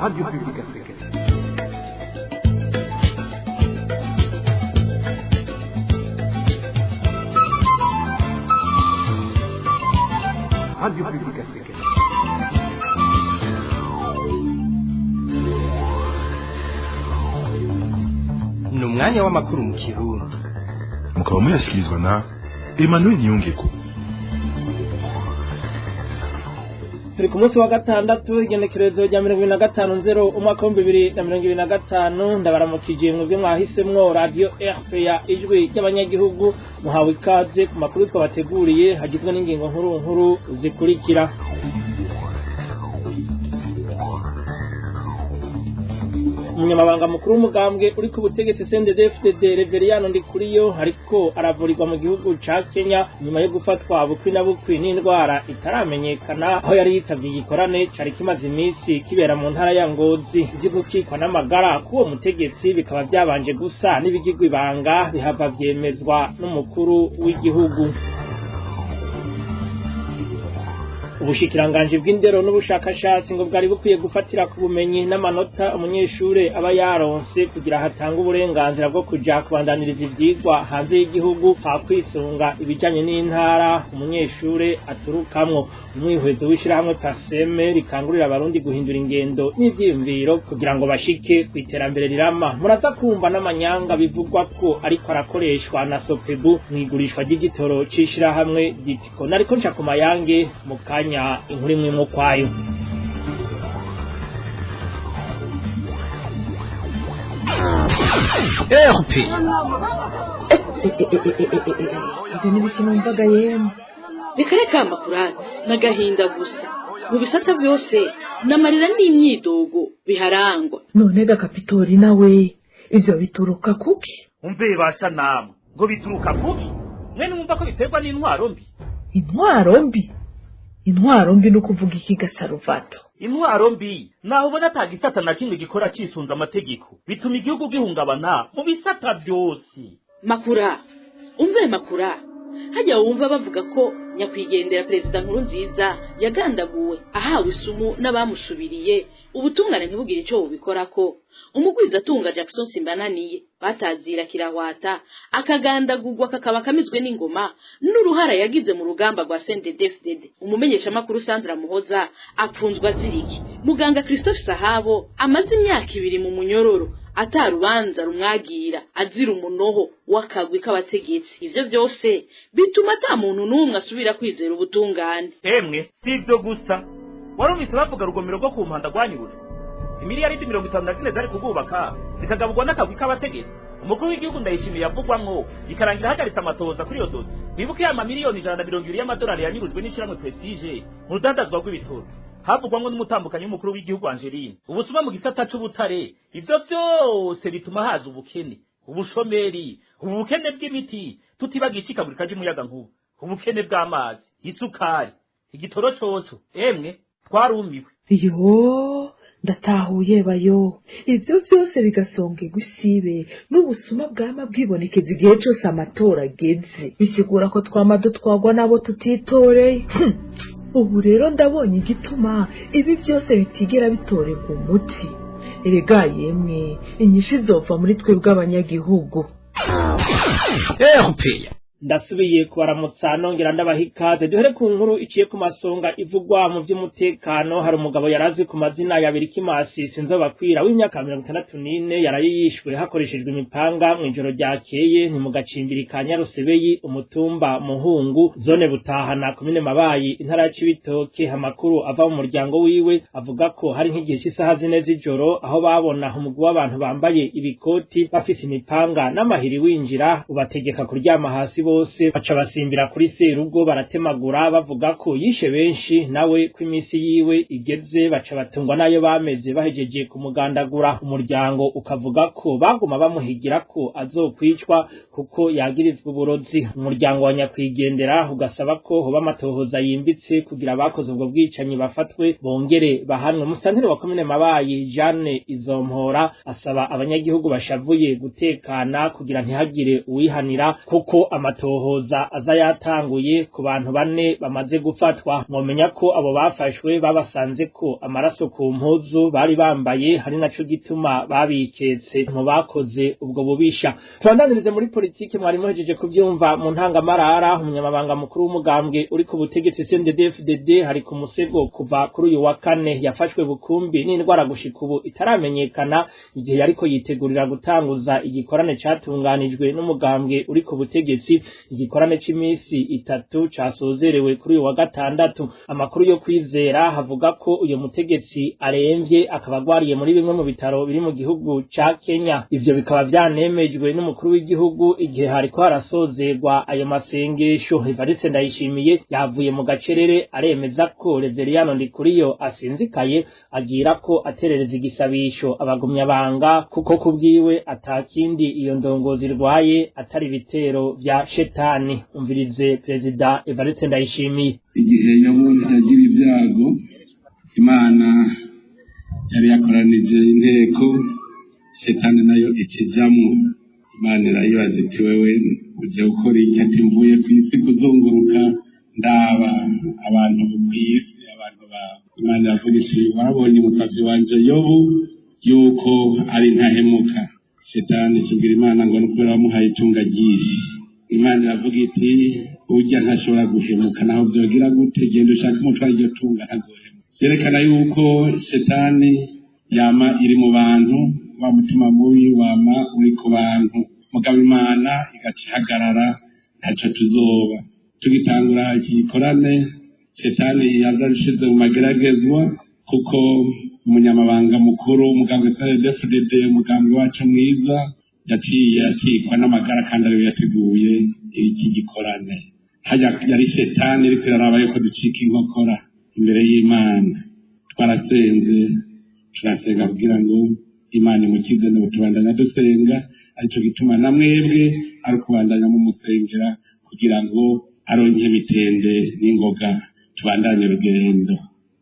Radio Publique Africaine. Radio Publique Africaine. Ni umwanya w'amakuru mu Kirundi. Mukaba muyashyikirizwa na Emmanuel Niyongeko. Turi ku munsi wa gatandatu, igenekerezo rya 2050 umwaka w'2025. Ndabaramukije mwebwe mwahisemwo Radio RPA, Ijwi ry'Abanyagihugu. Muhawe ikaze ku makuru twabateguriye, hagizwe n'ingingo nkuru nkuru zikurikira: Umunyamabanga mukuru w'umugambwe uri ku butegetsi CNDD-FDD, Reveriyano Ndikuriyo, ariko aravurirwa mu gihugu ca Kenya nyuma yo gufatwa bukwi na bukwi n'indwara itaramenyekana, aho yari yitavye igikorane cari kimaze imisi kibera mu ntara ya Ngozi. Ivyo gukikwa n'amagara k'uwo mutegetsi bikaba vyabanje gusa n'ibigirwa ibanga, bihava vyemezwa n'umukuru w'igihugu. Ubushikiranganji bw'indero n'ubushakashatsi ngo bwari bukwiye gufatira ku bumenyi n'amanota umunyeshure aba yaronse kugira hatange uburenganzira bwo kuja kubandaniriza ivyigwa hanze y'igihugu, ha kwisunga ibijanye n'intara umunyeshure aturukamwo. Umwihwezo w'ishirahamwe Parseme rikangurira Abarundi guhindura ingendo n'ivyiyumviro kugira ngo bashike kw'iterambere rirama. Muraza kumva n'amanyanga bivugwa ko ariko arakoreshwa na Sopebu mw'igurishwa ry'igitoro c'ishirahamwe Ditiko. Nariko nca ku mayange mu kanya, inkuru imwe imwe ukwayo. RP. Ivyo ni ibiki numvaga yemwe? Reka reka, makurata n'agahinda gusa. Mu bisata byose n'amarira n'imyidogo biharangwa. None ga Kapitori, nawe ivyo bituruka kuki? Umve basha namwe, ngo bituruka kuki? Mwene mwumva ko biterwa n'intwaro mbi. Intwaro mbi? Intwaro mbi ni ukuvuga iki gasaruvato? Intwaro mbi naho ubona ata gisata na kimwe gikora cisunze amategeko, bituma igihugu gihungabana mu bisata vyose. Makura, umve makura, hajya wumva bavuga ko nyakwigendera Perezida Nkuru Nziza yagandaguwe ahawe isumu n'abamusubiriye, ubutungane ntibugire ico bubikorako. Umugwizatunga Jackson Simbananiye batazira kirahwata akagandagurwa, kakaba kamizwe n'ingoma n'uruhara yagize mu rugamba rwa CNDD-FDD. Umumenyeshamakuru Sandra Muhoza apfunzwa aziriki. Muganga Christophe Sahabo amaze imyaka 2 mu munyororo atarubanza rumwagira, azira umunoho w'akagwi k'abategetsi. Ivyo vyose bituma ata muntu n'umwe asubira kwizera ubutungane. Emwe, si ivyo gusa. Warumvise bavuga rugomero rwo ku Mpanda rwanyurujwe, imiliyaridi 54 zari kugubaka zikagaburwa n'akagwi k'abategetsi. Umukuru w'igihugu Ndayishimiye yavugwamwo, bikarangira ahagaritse amatohoza kuri iyo dosi. Wibuke ya mamiliyoni 120 y'amadolari yanyurujwe n'ishirahamwe Prestige mu rudandazwa rw'ibitoro, havugwamwo n'umutambukanyi w'umukuru w'igihugu Angeline. Ubusuma mu gisata c'ubutare, ivyo vyose bituma haza ubukene, ubushomeri, ubukene bw'imiti, tutibagiye icikagurika ry'umuyagankuba, ubukene bw'amazi, isukari, igitoro coco. Emwe, twarumiwe. Yo, ndatahuye bayo. Ivyo vyose bigasongerwa isibe n'ubusuma bwama bwibonekeza igihe cose amatora ageze, bisigura ko twama dutwarwa n'abo tutitoreye. Ubu rero ndabonye igituma ibi byose bitigera bitorerwa umuti. Erega yemwe, inyishu izova muri twebwe abanyagihugu. RP. Ndasubiye kubaramutsa nongera ndabaha ikaze. Duhere ku nkuru iciye ku masonga ivugwa mu vy'umutekano. Hari umugabo yarazi ku mazina ya Birikimasi Sinzobakwira w'imyaka 64, yaraye yishwe hakoreshejwe imipanga mw'ijoro ryakeye. Ni mu gacimbiri ka Nyarusebeyi, umutumba Muhungu, zone Butahana, komine Mabayi, intara ya Cibitoke. Amakuru ava mu muryango wiwe avuga ko hari nk'igihe c'isaha 4 z'ijoro, aho babona umugwi w'abantu bambaye ibikoti bafise imipanga n'amahiri winjira, ubategeka kuryama hasi bose, baca basimbira kuri serugo baratemagura, bavuga ko yishe benshi nawe ko iminsi yiwe igeze, baca batungwa nayo bameze bahejeje kumugandagura. Umuryango ukavuga ko baguma bamuhigira ko azokwicwa kuko yagirizwa uburozi. Umuryango wa nyakwigendera ugasaba ko hoba amatohoza yimbitse kugira abakoze ubwo bwicanyi bafatwe bongere bahanwe. Umusanteri wa komine Mabayi, Jeanne Izompora, asaba abanyagihugu bashavuye gutekana kugira ntihagire uwihanira, kuko amatohoza Amatohoza aza yatanguye ku bantu bane bamaze gufatwa. Mwomenya ko abo bafashwe babasanze ko amaraso ku mpuzu bari bambaye, hari naco gituma babiketse mu bakoze ubwo bubisha. Tubandanirize muri politiki. Mwari muhejeje kuvyumva mu ntangamarara, umunyamabanga mukuru w'umugambwe uri ku butegetsi CNDD-FDD hari ku musego kuva kuri uyu wa kane. Yafashwe bukumbi n'indwara gushika ubu itaramenyekana, igihe yariko yitegurira gutanguza igikorane catunganijwe n'umugambwe uri ku butegetsi, igikorane c'imisi itatu casozerewe kuri uyu wa gatandatu. Amakuru yo kwizera havuga ko uyu mutegetsi aremvye, akaba agwariye muri bimwe mu bitaro biri mu gihugu ca Kenya. Ivyo bikaba vyanemejwe n'umukuru w'igihugu igihe hariko harasozerwa ayo masengesho. Evariste Ndayishimiye yavuye mu gacerere aremeza ko Reveriyano Ndikuriyo asinzikaye, agira ko aterereza igisabisho abagumyabanga, kuko kubwiwe atakindi iyo ndongozi irwaye atari ibitero vya shetani. Umvirize Perezida Evariste Ndayishimiye. Igihe yagira ibyago, Imana yari yakoranije inteko, shetani nayo ikijamwo. Imana irayibaza iti: "Wewe uje gukora iki?" Ati: "Mvuye ku isi kuzunguruka ndaba abantu ku isi, abantu bawe." Imana iravuga iti: "Warabonye umusazi wanje Yobu yuko ari ntahemuka?" Shetani ikibwira Imana ngo ni ukubera wamuhaye itunga ryinshi. Imana iravuga iti: "Urya ntashobora guhemuka naho vyogira gute, genda ushake umutwara iryo tunga, ntazohemuka." Vyerekana yuko shetani yama iri mu bantu, wa mutima mubi wama uri ku bantu, mugabo Imana igaca ihagarara, ntaco tuzoba. Tugitangura iki gikorane, shetani yadushize mu mageragezwa, kuko umunyamabanga mukuru umugambwe CNDD-FDD, umugambi wacu mwiza, yaciye akikwa n'amagara kandi ariwe yateguye iki gikorane. Hajya yari shetani iriko iraraba yuko ducika inkokora imbere y'Imana. Twarasenze, turasenga kugira ngo Imana imukize, n'ubu tubandanya dusenga. Arico gituma na mwebwe ari ukubandanya mumusengera kugira ngo aronke mitende n'ingoga, tubandanye urugendo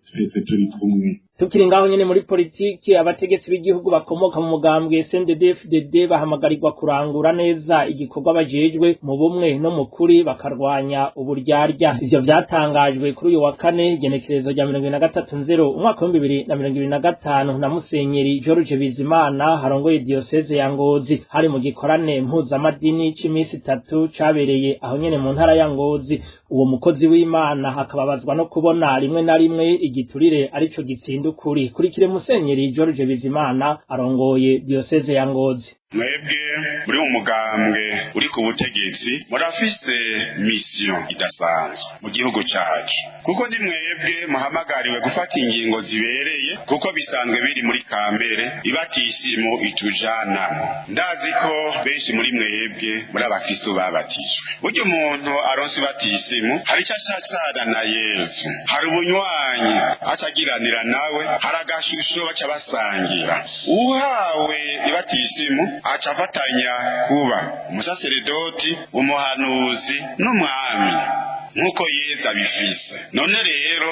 twese turi kumwe. Tukiri ngaho nyene muri politiki, abategetsi b'igihugu bakomoka mu mugambwe CNDD-FDD bahamagarirwa kurangura neza igikorwa bajejwe mu bumwe no mu kuri, bakarwanya uburyarya. Ivyo vyatangajwe kuri uyu wa kane, igenekerezo rya 23/0 umwaka w'2025, na Musenyeri George Bizimana harongoye diyoseze ya Ngozi. Hari mu gikorane mpuzamadini c'imisi itatu cabereye aho nyene mu ntara ya Ngozi. Uwo mukozi w'Imana akababazwa no kubona rimwe na rimwe igiturire arico gitsinda ukuri. Kurikire Musenyeri George Bizimana arongoye diyoseze ya Ngozi. Mwebwe muri mu mugambwe uri ku butegetsi murafise mission idasanzwe mu gihugu cacu, kuko ni mwebwe muhamagariwe gufata ingingo zibereye, kuko bisanzwe biri muri kambere ibatisimu itujana. Ndazi ko benshi muri mwebwe muri abakristo babatijwe. Burya umuntu aronse ibatisimu hari ico ashasana na Yesu, hari ubunywanyi acagiranira nawe, hari agashusho baca basangira. Uhawe ibatisimu aca afatanya kuba umusaseredoti, umuhanuzi n'umwami, nk'uko Yezu abifise. None rero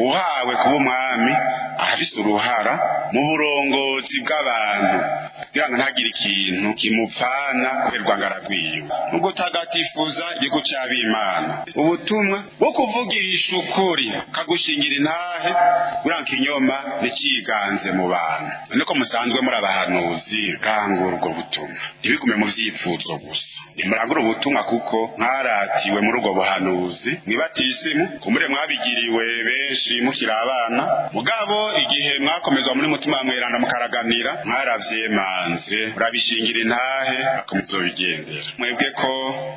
uhawe kuba umwami arafise uruhara mu burongozi bw'abantu, kugira ngo ntagire ikintu kimupfana kubera urwangara rwiwe. Mu gutagatifuza igihugu c'abimana, ubutumwa bwo kuvugisha ukuri kagushingira intahe, kugira ngo ikinyoma nticiganze mu bantu. None ko musanzwe muri abahanuzi, rangura ubwo butumwa, ntibigume mu vyifuzo gusa. Nimurangure ubutumwa, kuko mwaratiwe muri ubwo buhanuzi mwibatisimu. Kumure mwabigiriwe benshi mukiri abana, mugabo igihe mwakomezwa muri mutima mweranda mukaraganira, mwaravyemanze murabishingira intahe akamuzobigendera. Mwebwe ko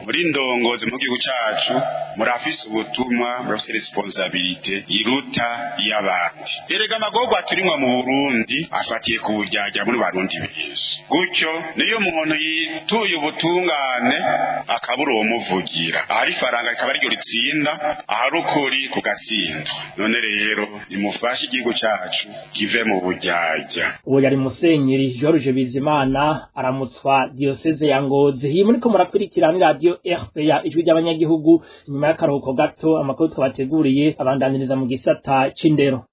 muri ndongozi mu gihugu cacu, murafise ubutumwa, murafise responsabilité iruta iy'abandi. Erega amagorwa turimwo mu Burundi afatiye ku buryarya muri Barundi benshi. Gutyo niyo umuntu yituye ubutungane akabura uwomuvugira, ahari ifaranga rikaba ariryo ritsinda, ahari ukuri kugatsindwa. None rero nimufashe igihugu cacu kive mu buryarya. Uwo yari Musenyeri George Bizimana aramutswa diyoseze ya Ngozi. Iyi muriko murakurikirana radio RPA, ijwi ry'abanyagihugu. Inyuma y'akaruhuko gato, amakuru twabateguriye abandaniriza mu gisata c'indero.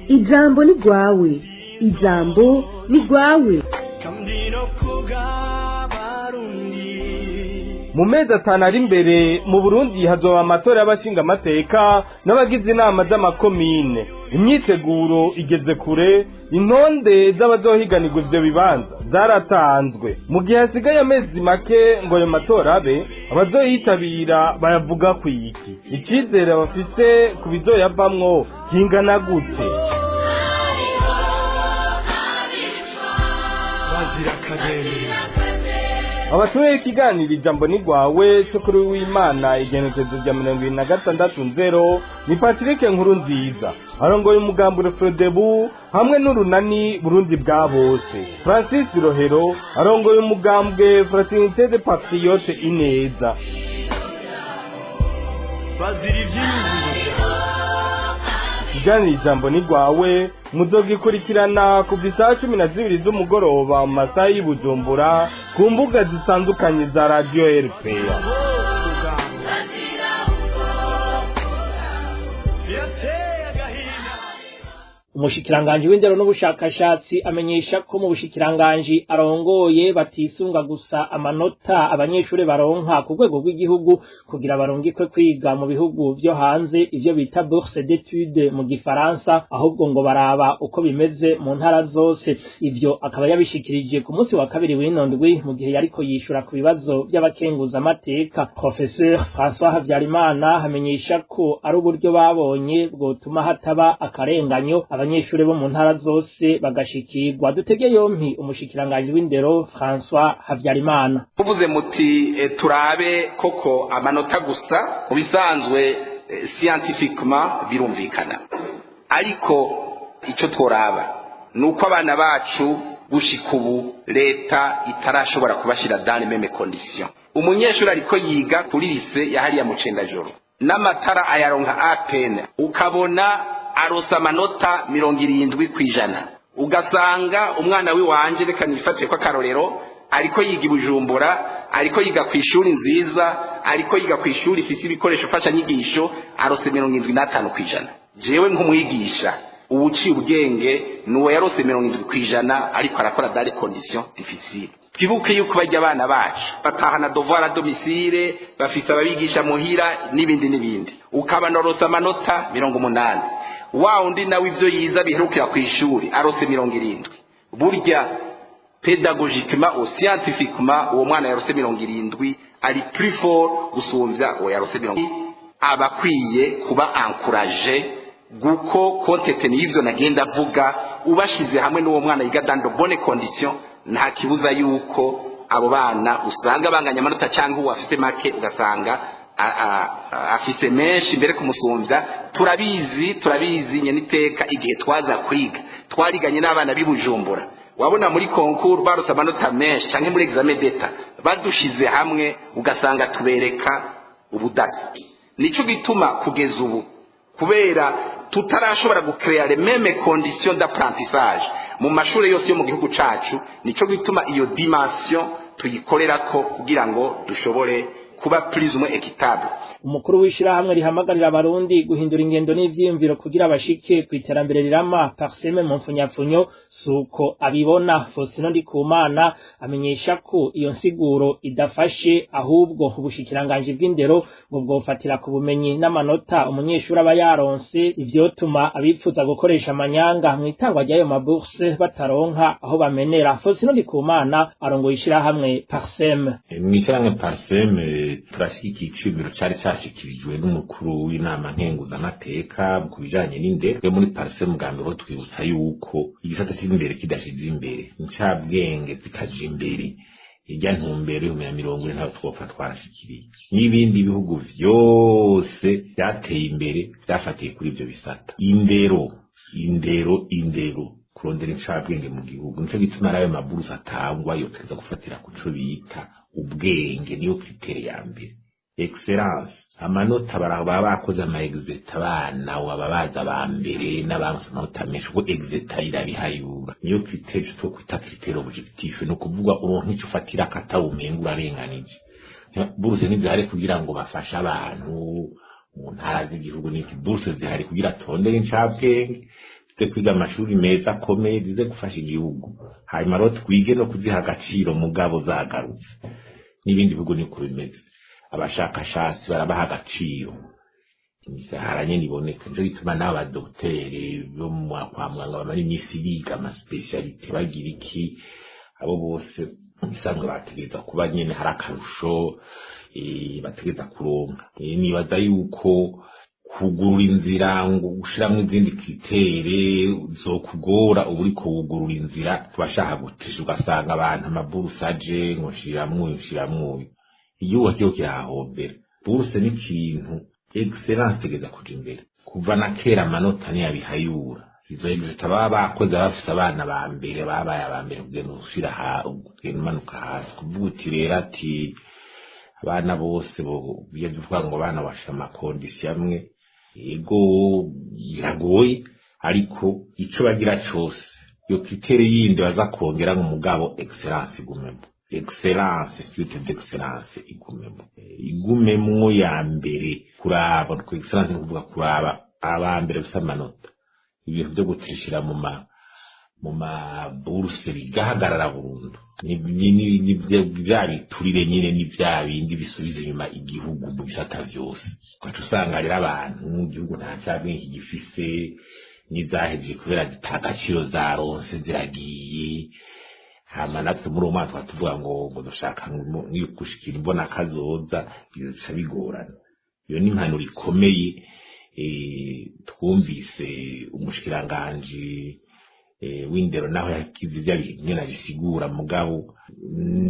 Ijambo ni rwawe, ijambo ni rwawe. Mu mezi 5 ari imbere mu Burundi hazoba amatora y'abashinga amateka n'abagize inama z'amakomine. Imyiteguro igeze kure, intonde z'abazohiganirwa ivyo bibanza zaratanzwe. Mu gihe hasigaye amezi make ngo ayo matora abe, abazoyitabira bayavuga kwiki? Icizere bafise ku bizoyavamwo kingana gute? Abatuye ikiganiro Ijambo ni rwawe cyo kuri w'Imana igenekerezo rya 26 ni Patrick Nkurunziza arongoye umugambi Frodebu hamwe n'urunani Burundi bwa bose. Francis Rohero arongoye umugambwe Fraternité des Patriotes Ineza. Ikiganiro Ijambo ni rwawe muzogikurikirana kuva isaha 12 z'umugoroba mu masaha y'i Bujumbura ku mbuga zitandukanye za Radio RPA. Umushikiranganji w'indero n'ubushakashatsi amenyesha ko mu bushikiranganji arongoye batisunga gusa amanota abanyeshuri baronka ku rwego rw'igihugu kugira barungikwe kwiga mu bihugu vyo hanze, ivyo bita bourse d'études mu gifaransa, ahubwo ngo baraba uko bimeze mu ntara zose. Ivyo akaba yabishikirije ku munsi wa kabiri w'inondwi mu gihe yariko yishura ku bibazo vy'abakenguza amateka. Professeur François Habyarimana amenyesha ko ari uburyo babonye bwotuma hataba akarenganyo, abanyeshuri bo mu ntara zose bagashikirwa. Dutege yompi umushikiranganji w'indero François Habyarimana. Uvuze muti turabe koko amanota gusa, mu bisanzwe scientifiquement birumvikana, ariko ico tworaba nuko abana bacu gushika ubu leta itarashobora kubashira dans les mêmes conditions. Umunyeshuri ariko yiga kuri lycée ya hariya mu Cendajoro n'amatara ayaronka à peine, ukabona arosa amanota 70%, ugasanga umwana wiwanje, reka nifatiye ko akarorero, ariko yiga i Bujumbura, ariko yiga ku ishuri nziza, ariko yiga ku ishuri ifise ibikoresho mfashanyigisho, arose 75%. Jewe nk'umwigisha uwuciye ubwenge nuwo yarose 70%, ariko arakora dans les conditions difficiles. Twibuke yuko bajya abana bacu batahana devoir à domicile, bafise ababigisha muhira n'ibindi n'ibindi, ukaba norose amanota 80, wa undi nawe ivyo yiza biherukira ku ishuri arose 70. Burya pédagogiquement ou scientifiquement uwo mwana yarose 70 ari plus fort gusumvya uwo yarose 70. Aba akwiye kuba encouragé guko compte tenu y'ivyo nagenda avuga, ubashize hamwe n'uwo mwana yiga dans de bonnes conditions, nta kibuza yuko abo bana usanga banganya amanota, cyangwa uwo afise make ugasanga afise menshi mbere kumusumbya. Turabizi, turabizi nyene iteka. Igihe twaza kwiga twariganye n'abana b'i Bujumbura, wabona muri concours barose amanota menshi canke muri examen d'État, badushize hamwe ugasanga tubereka ubudasa. Nico gituma kugeza ubu, kubera tutarashobora gucréer les mêmes conditions d'apprentissage mu mashuri yose yo mu gihugu cacu, nico gituma iyo dimension tuyikorerako kugira ngo dushobore kuba plus ou moins équitable. Umukuru w'ishirahamwe rihamagarira abarundi guhindura ingendo n'ivyiyumviro kugira bashike ku iterambere rirama, PARCEM mu mfunyapfunyo, suko abibona. Faustin Ndikumana amenyesha ko iyo nsiguro idafashe, ahubwo ubushikiranganji bw'indero ngo bwofatira ku bumenyi n'amanota umunyeshuri aba yaronse, ivyotuma abipfuza gukoresha amanyanga mu itangwa ry'ayo mabourse bataronka aho bamenera. Faustin Ndikumana arongoye ishirahamwe PARCEM. Mw'ishirahamwe PARCEM turashigikiye iciyumviro cari cashikirijwe n'umukuru w'inama nkenguzamateka ku bijanye n'indero. Twe muri PARCEM bwa mbere twibutsa yuko igisata c'indero kidashize imbere incabwenge zikaja imbere, irya ntumbero y'2040 ntabwo twopfa twarashikiriye. N'ibindi bihugu vyose vyateye imbere vyafatiye kuri ivyo bisata: indero, indero, indero, kurondera incabwenge mu gihugu. Nico gituma ari ayo maburusa atangwa yotegeza gufatira kuco bita ubwenge, niyo critère ya mbere, excellence. Amanota baba bakoze ama exétat, abana baba baza ba mbere n'abaronse amanota menshi, kuko exétat irabihayura. Niyo critère two kwita critère objectif, ni ukuvuga uronka ico ufatira akata umenga urarenganije. Buruse ntizihari kugira ngo bafashe abantu mu ntara z'igihugu n'iki, buruse zihari kugira tondere incabwenge zize kwiga amashuri meza akomeye, zize gufasha igihugu. Hanyuma rero twige no kuziha agaciro mugabo zagarutse. N'ibindi bihugu niko bimeze, abashakashatsi barabaha agaciro, imishahara nyene iboneka. Nico gituma n'aba badogiteri bo kwa muganga bamara imisi biga ama spécialités, bagira iki, abo bose bisanzwe bategereza kuba nyene hari akarusho bategereza kuronka. Nibaza yuko kugurura inzira ngo gushiramwo izindi critères zokugora, uba uriko wugurura inzira ku bashaka gutesha, ugasanga abantu amaburuse aje ngo nshiramwo uyu, nshiramwo uyu, igihugu kiho kirahahombera. Buruse ni ikintu, excellence igeza kuja imbere. Kuva na kera amanota ntiyabihayura. Izo exétat baba bakoze bafise abana ba mbere babaye aba mbere, kugenda ushira kugenda umanuka hasi, kuvuga uti rero ati abana bose biyo bivuga ngo abana bashira ama conditions amwe, yego biragoye, ariko ico bagira cose, iyo critère yindi baza kongera ngo mugabo excellence igumemo, excellence, culte d'excellence igumemo, igumemwo ya mbere. Kuraba ku excellence ni kuvuga kuraba aba mbere gusa amanota. Ibintu byo gutirishira mu maburuse bigahagarara burundu. Ni bya biturire nyine, ni bya bindi bisubiza inyuma igihugu mu bisata vyose. Ugaca usanga rero abantu igihugu nta cabwenge gifise, n'izahejeje kubera zita agaciro zaronse ziragiye. Hama natwe muri uwo mwaka tukaba tuvuga ngo dushaka gushikira imbona kazoza, bica bigorana. Iyo ni impanuro ikomeye. Twumvise umushikiranganji w'indero naho yakize ibyo nyene abisigura, mugabo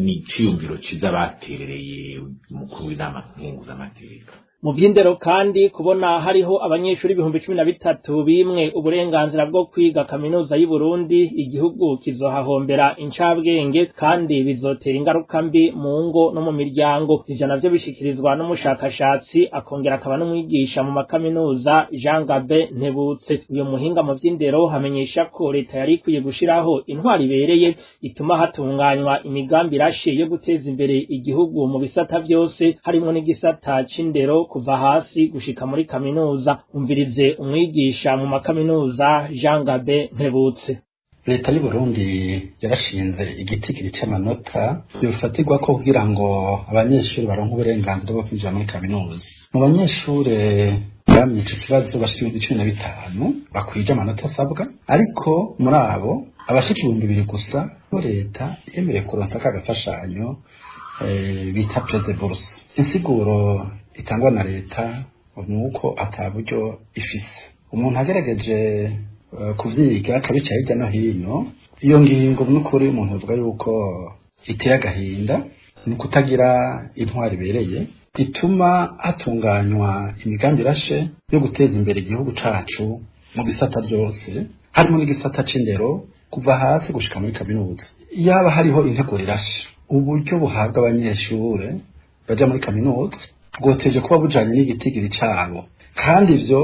ni iciyumviro ciza baterereye umukuru w'inama nkenguzamateka. Mu vy'indero kandi, kubona hariho abanyeshuri 13,000 bimwe uburenganzira bwo kwiga kaminuza y'u Burundi, igihugu kizohahombera incabwenge kandi bizotera ingaruka mbi mu ngo no mu miryango. Ivyo navyo bishikirizwa n'umushakashatsi akongera akaba n'umwigisha mu makaminuza, Jean Gabe Ntebutse. Uyu muhinga mu vy'indero hamenyesha ko leta yari ikwiye gushiraho intwari ibereye ituma hatunganywa imigambi irashe yo guteza imbere igihugu mu bisata vyose, harimwo n'igisata c'indero kuva hasi gushika muri kaminuza. Umvirize umwigisha mu makaminuza Jean Gabe Ntebutse. Leta y'u Burundi yarashinze igitigiri c'amanota yofatirwa ko kugira ngo abanyeshuri baronke uburenganzira bwo kwinjira muri kaminuza. Mu banyeshuri bamye ico kibazo bashika 15,000 bakwije amanota asabwa, ariko muri abo abashika 2000 gusa bo leta yemereye kuronsa ka gafashanyo bita prêt bourse. Insiguro itangwa na leta ni uko ata buryo ifise. Umuntu agerageje kuvyiga akabica hirya no hino, iyo ngingo n'ukuri umuntu avuga yuko iteye agahinda. Ni ukutagira intwari ibereye ituma hatunganywa imigambi irashe yo guteza imbere igihugu cacu mu bisata vyose, harimo n'igisata c'indero kuva hasi gushika muri kaminuza. Yaba hariho integuro irashe, uburyo buhabwa abanyeshure baja muri kaminuza bwoteje kuba bujanye n'igitigiri cabo, kandi ivyo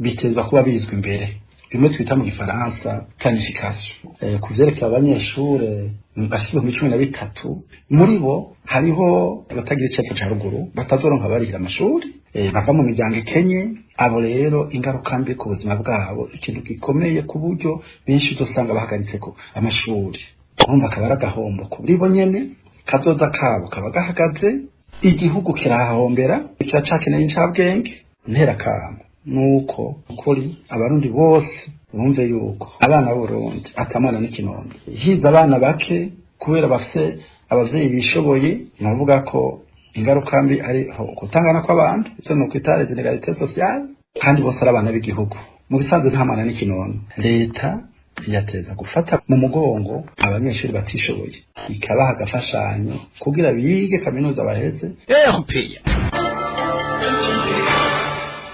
bitezwa kuba bizwi imbere, bimwe twita mu gifaransa planification. Ku vyerekeye abanyeshure bashika 13,000, muri bo hariho abatagira icepfo ca ruguru batazoronka barihira amashuri, bava mu miryango ikenye. Abo rero ingaruka mbi ku buzima bwabo, ikintu gikomeye, ku buryo benshi uzosanga bahagaritse ko amashuri. Urumva akaba ari agahombo kuri bo nyene, kazoza kabo kaba gahagaze, igihugu kirahahombera, kiracakeneye incabwenge. Ntera kamo nuko ukuri abarundi bose bumve yuko abana b'Uburundi atamwana n'ikinono. Hize abana bake kubera bafise abavyeyi bishoboye, navuga ko ingaruka mbi ari kutangana kw'abantu, ivyo nokwita les inégalités sociales, kandi bose ari abana b'igihugu. Mu bisanzwe nta mwana n'ikinono. Leta yateza gufata mu mugongo abanyeshuri batishoboye, ikabaha agafashanyo kugira bige kaminuza baheze.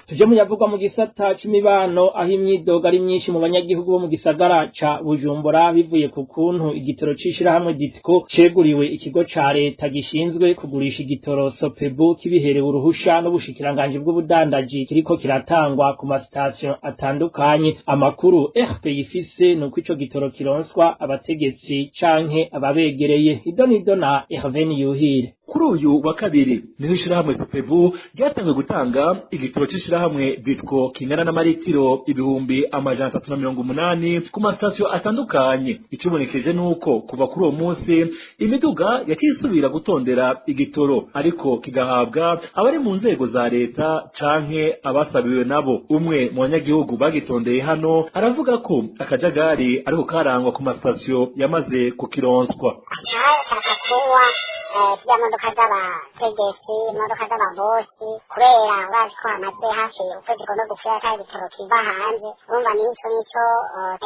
Tuje muyavugwa mu gisata c'imibano, aho imyidogo ari myinshi mu banyagihugu bo mu gisagara ca Bujumbura bivuye ku kuntu igitoro c'ishirahamwe Ditko ceguriwe ikigo ca leta gishinzwe kugurisha igitoro Sopebu, kibiherewe uruhusha n'ubushikiranganji bw'ubudandaji, kiriko kiratangwa ku masitasiyo atandukanye. Amakuru RP ifise nuko ico gitoro kironswa abategetsi canke ababegereye. Idonido na Hervé Yuhire. Kuri uyu wa kabiri niho ishirahamwe Sopebu ryatangiye gutanga igitoro c'ishirahamwe Ditko kingana n'amaritiro 380,000 ku masitasiyo atandukanye. Ikibonekeje nuko kuva kuri uwo munsi imiduga yaciye isubira gutondera igitoro, ariko kigahabwa abari mu nzego za leta canke abasabiwe nabo. Umwe mu banyagihugu bagitondeye hano aravuga ko akajagari ariko karangwa ku masitasiyo yamaze kukironswa. Ziriya modoka z'abategetsi, imodoka z'ababosi, kubera urazi ko hamaze hafi ukwezi kumwe gupfira ata igitoro kiva hanze, urumva n'ico nico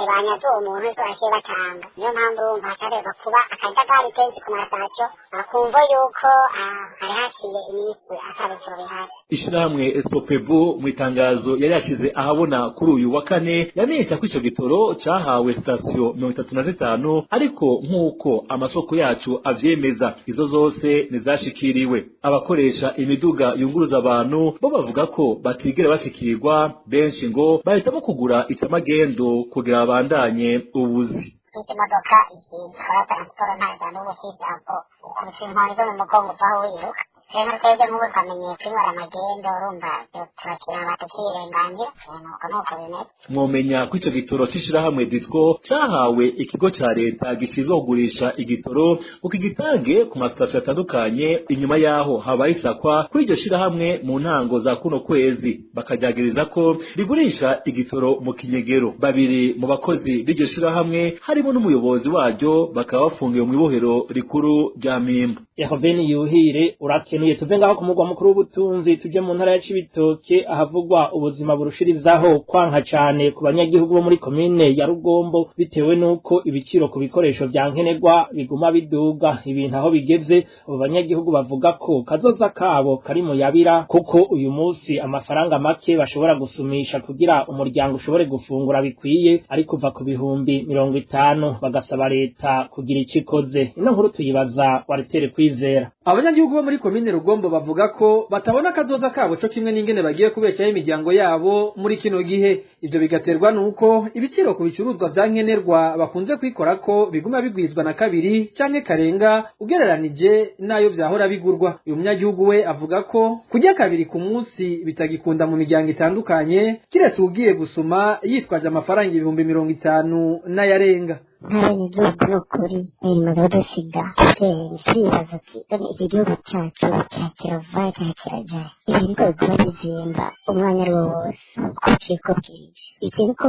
banyaze uwo muntu nico baciye batanga. Niyo mpamvu urumva hacaterwa kuba akajagari kenshi ku masitasiyo, kumvo yuko hari haciye iminsi ata bitoro bihari. Ishirahamwe Sopebu mu itangazo yari yashize ahabona kuri uyu wa kane yamenyesha ko ico gitoro cahawe sitasiyo 35, ariko nk'uko amasoko yacu avyemeza izo zose ntizashikiriwe. Abakoresha imiduga yunguruza abantu bo bavuga ko batigera bashikirwa, benshi ngo bahitamo kugura icamagendo kugira babandanye ubuzi. Ufite imodoka zitwara taransiporo nta jambo uba ufise, aho ukubise inkoni zo mu mugongo uvaho wiruka. Rero twebwe nk'ubu twamenyeye kwinywera amagendo, urumva turakiraba tukirenganira, nuko nuko bimeze. Mwomenya ko ico gitoro c'ishirahamwe Ditko cahawe ikigo ca leta gishinzwe kugurisha igitoro ngo kigitange ku masitasiyo atandukanye, inyuma yaho habaye isakwa kuri iryo shirahamwe mu ntango za kuno kwezi, bakaryagiriza ko rigurisha igitoro mu kinyegero. Babiri mu bakozi b'iryo shirahamwe harimo n'umuyobozi waryo bakaba bafungiwe mu ibohero rikuru rya Mpimba. Ehoveni Yuhire urakenuye. Tuve ngaho ku mugwa mukuru w'ubutunzi tuje mu ntara ya Cibitoke ahavugwa ubuzima burushirizaho kwanka cane ku banyagihugu bo muri komine ya Rugombo, bitewe nuko ibiciro ku bikoresho vya nkenerwa biguma biduga. Ibintu aho bigeze abo banyagihugu bavuga ko kazoza kabo kari mu yabira, kuko uyu munsi amafaranga make bashobora gusumisha kugira umuryango ushobore gufungura bikwiye ari kuva ku 50,000, bagasaba leta kugira ico ikoze. Ino nkuru tuyibaza Walter Kwizera. Abanyagihugu bo muri komine Rugombo bavuga ko batabona akazoza kabo co kimwe n'ingene bagiye kubeshaho imiryango yabo muri kino gihe. Ivyo bigaterwa nuko ibiciro ku bicuruzwa vya nkenerwa bakunze kwikorako biguma bigwizwa na kabiri canke karenga ugereranije n'ayo vyahora bigurwa. Uyu munyagihugu we avuga ko kurya kabiri ku munsi bitagikunda mu miryango itandukanye, kiretse ugiye gusuma yitwaje amafaranga 50,000 n'ayarenga. Nk'abenegihugu ni ukuri bimaze kudusiga ubwenge, turibaza ati none iki gihugu cacu cakirava cakiraja, ibintu ko biguma bizimba umwanya ari wo wose uko bukeye uko bwije. Ikintu ko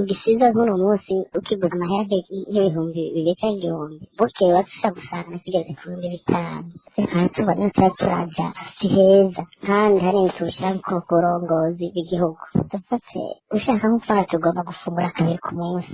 ugisiza nk'uno munsi ukiguza amahera nk'2,000 canke 1,000, bukeye waca gusanga kigeze ku 5,000. Nta tubona tuba turaja si heza, kandi harenze ubushake ku burongozi bw'igihugu. Dufate ushaka nk'uko tugomba gufungura kabiri ku munsi,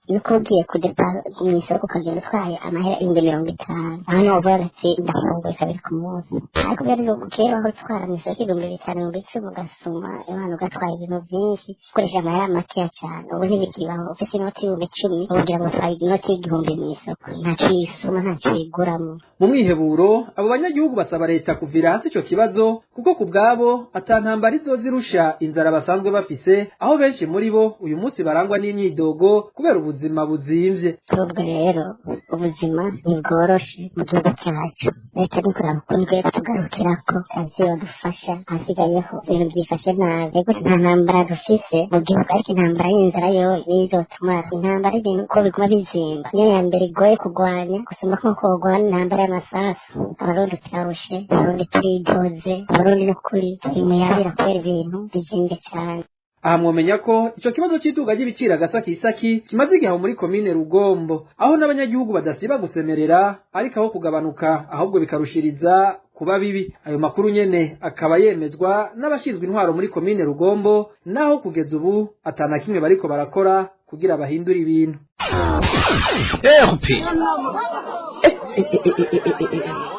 nuko ugiye mw'isoko ukagenda utwaye amahera 50,000, aho niho uvuga ati ndafunguye kabiri ku munsi. Ariko byari kera aho utwara mw'isoko 5,000, 10,000 ugasuma imana ugatwara ibintu byinshi ukoresheje amahera makeya cane. Ubu ntibikibaho, ufise inoti 10,000 ugira ngo utwaye inoti y'1,000 mw'isoko, ntaco uyisuma ntaco uyiguramo. Mu mwiheburo abo banyagihugu basaba leta kuvira hasi ico kibazo, kuko ku bwabo ata ntambara izozirusha inzara basanzwe bafise, aho benshi muri bo uyu munsi barangwa n'imyidogo kubera ubuzima buzimvye. Ubwo rero ubuzima ntibworoshe mu gihugu cyacu, leta ni kuraba ukuntu ikwiye kutugarukirako ivyo yodufasha, hasigayeho ibintu byifashe nabi. Ego nta ntambara dufise mu gihugu, ariko intambara y'inzara yo niyo izotumara. Intambara y'ibintu uko biguma bizimba niyo ya mbere igoye kugwanya gusumba nk'uko wogwana intambara y'amasasu. Abarundi turarushe, Abarundi turidoze, Abarundi n'ukuri turi mu yabira kubera ibintu bizimvye cane. Aha mwomenya ko ico kibazo c'iduga ry'ibiciro agasakisaki kimaze igihe muri komine Rugombo, aho n'abanyagihugu badasiba gusemerera, ariko aho kugabanuka ahubwo bikarushiriza kuba bibi. Ayo makuru nyene akaba yemezwa n'abashinzwe intwaro muri komine Rugombo, naho kugeza ubu atana kimwe bariko barakora kugira bahindure ibintu.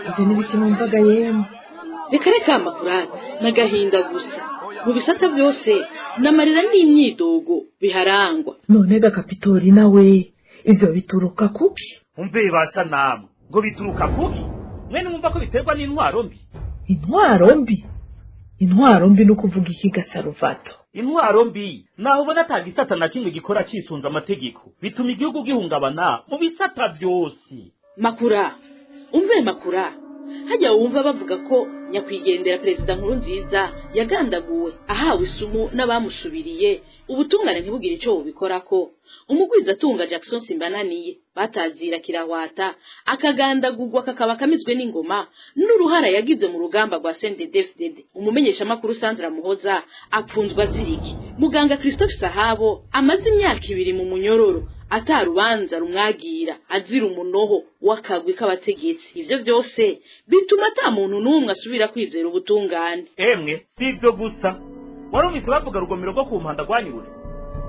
Ivyo n'ibiki numvaga yemwe? Reka reka makurata n'agahinda gusa mu bisata byose n'amarira n'imyidogo biharangwa. None ga Kapitori nawe ivyo bituruka kuki? Umve basha namwe ngo bituruka kuki? Mwene mwumva ko biterwa n'intwaro mbi. Intwaro mbi? Intwaro mbi ni ukuvuga iki ga Saruvato? Intwaro mbi naho ubona ata gisata na kimwe gikora cisunze amategeko, bituma igihugu gihungabana mu bisata vyose. Makura, umve makura, Hajya wumva bavuga ko nyakwigendera perezida Nkurunziza yagandaguwe ahawe isumu n'abamusubiriye, ubutungane ntibugire ico bubikorako. Umugwizatunga Jackson Simbananiye batazira kirahwata akagandagurwa kakaba kamizwe n'ingoma n'uruhara yagize mu rugamba rwa CNDD-FDD. Umumenyeshamakuru Sandra Muhoza apfunzwa aziriki. Muganga Christophe Sahabo amaze imyaka 2 mu munyororo atarubanza rumwagira azira umunoho w'akagwi k'abategetsi. Ivyo byose bituma ata muntu n'umwe asubira kwizera ubutungane. Emwe si ivyo gusa, warumvise bavuga rugomero rwo ku mpanda rwanyurujwe,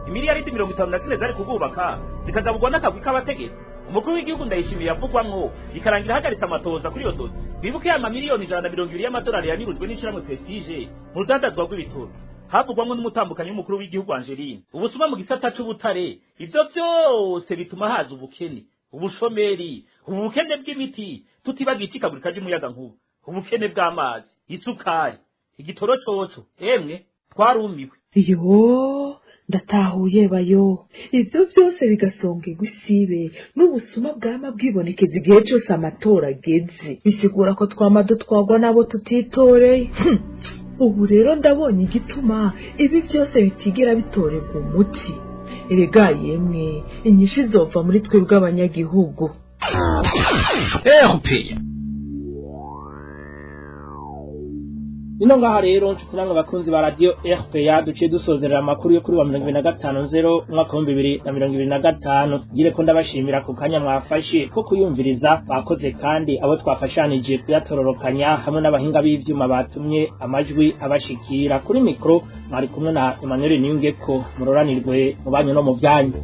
imiliyaridi 54 zari kugubaka zikagaburwa n'akagwi k'abategetsi. Umukuru w'igihugu Ndayishimiye yavugwamwo bikarangira ahagaritse amatoza kuri iyo dosi. Bibuke ya mamiliyoni 120 y'amadolari yanyurujwe n'ishirahamwe Prestige mu rudandazwa rw'ibitoro, havugwamwo n'umutambukanyi w'umukuru w'igihugu Angeline. Ubusuma mu gisata c'ubutare, ivyo vyose bituma haza ubukene, ubushomeri, ubukene bw'imiti, tutibagiye icikagurika ry'umuyagankuba, ubukene bw'amazi, isukari, igitoro coco. Emwe twarumiwe. Yo, ndatahuye bayo. Ivyo vyose bigasongerwa isibe n'ubusuma bwama bwibonekeza igihe cose amatora ageze, bisigura ko twama dutwarwa n'abo tutitoreye. Ubu rero ndabonye igituma ibi byose bitigera bitorerwa umuti. Erega yemwe, inyishu izova muri twebwe abanyagihugu. RPA. Nino ngaha rero nshuti namwe bakunzi ba radio RPA, duciye dusozerera amakuru yo kuri wa 2025 umwaka wa 2025. Ngire ko ndabashimira ku kanya mwafashe ko kuyumviriza, bakoze kandi abo twafashanije kuyatororokanya hamwe n'abahinga b'ivyuma batumye amajwi abashikira. Kuri mikro mwari kumwe na Emmanuel Niyungeko. Muroranirwe mu banyu no mu vyanyu.